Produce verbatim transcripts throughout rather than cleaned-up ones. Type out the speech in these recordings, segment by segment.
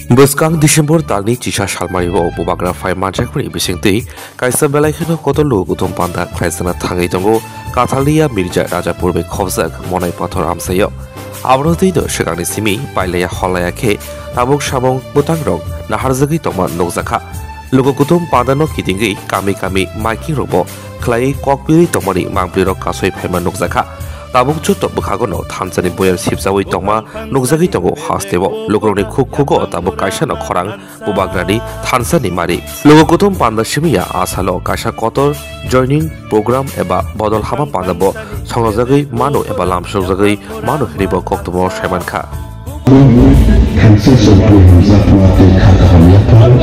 Bwskang December talni chisa salmario bubagra phai manjakmani bisingtwi kaisa belai kheno kotor luku kuthum panda khlaijakna thangwi tongo Kathalia Mirza Rajapur bai khobjak Monai Pathor amchaio. Abono twi no swkangni simi pailaya holaya khe tabuk samung bwtangrok naharjagwi tongma nukjakha. Luku kuthum pandano kitingwi kami kami miking rokbo khlaiwi kokpirwi tongmani mangpilirok kasui phaima nukjakha. Tabuk joto bwkhagono thansani boyar sibjawi tongma nukjagwi tongo hasteo. Lukurokni khuk khugo tabuk kaisano khorang bubagrani thansani mari. Luku kuthum panda simiya asalo kaisa kotor joining program eba bodol hama pandabo songnajagwi mano eba lamsokjagwi mano hinwi bo koktwmao saimankha. Thansa sobani hamjakma tei kha kaham yapharo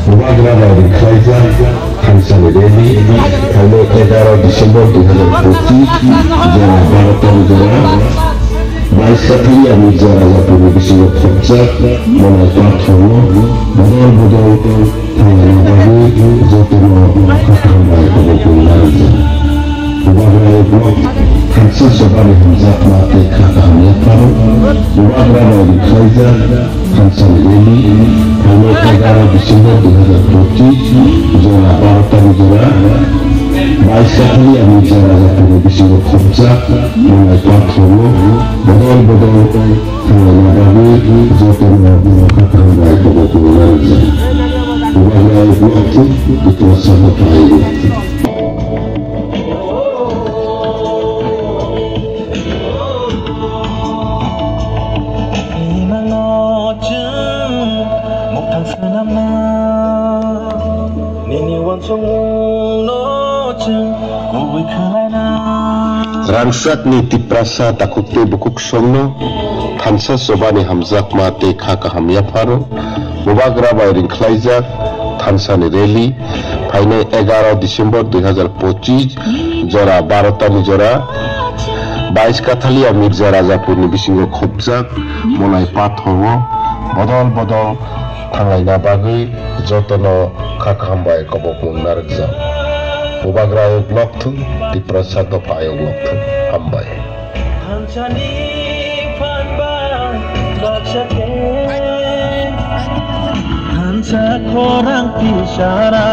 bubagra bai rwkhlaijak thansani rally phainai egaro December dui hazar pochis jora baro tarikh jora bais Kathalia Mirza Rajapurni bisingo khopjak Monai Pathorno bodol bodol thangna bagwi jotono kha kaham bai kobok nangjakha. Bubagra block thansa sobani hamjakma tei kha kaham yapharo bubagra bai rwkhlaijak thansani rally phainai egaro December dui hazar pochis jora baro tarikh jora bais Kathalia Mirza Rajapurni bisingo khopjak Monai Pathorno bodol bodol thangna bagwi jotono kha kaham bai kobok nangjakha. Bubagra block Tiprasa dopha. Rangchakni Tiprasa takhuk tei bukhuk songno thansa sobani hamjakma tei kha kaham yapharo bubagra bai rwkhlaijak thansani rally phainai egaro December dui hazar pochis jora baro tani jora bais Kathalia Mirza Rajapurni bisingo khopjak Monai Pathorno bodol bodol thanglaina bagwi jotono kha kaham bai kobok mung narwkjak. Bubagra ayok lok thung, Tiprasa dopha ayok lok thung. Hambai. Thansa khorang tisara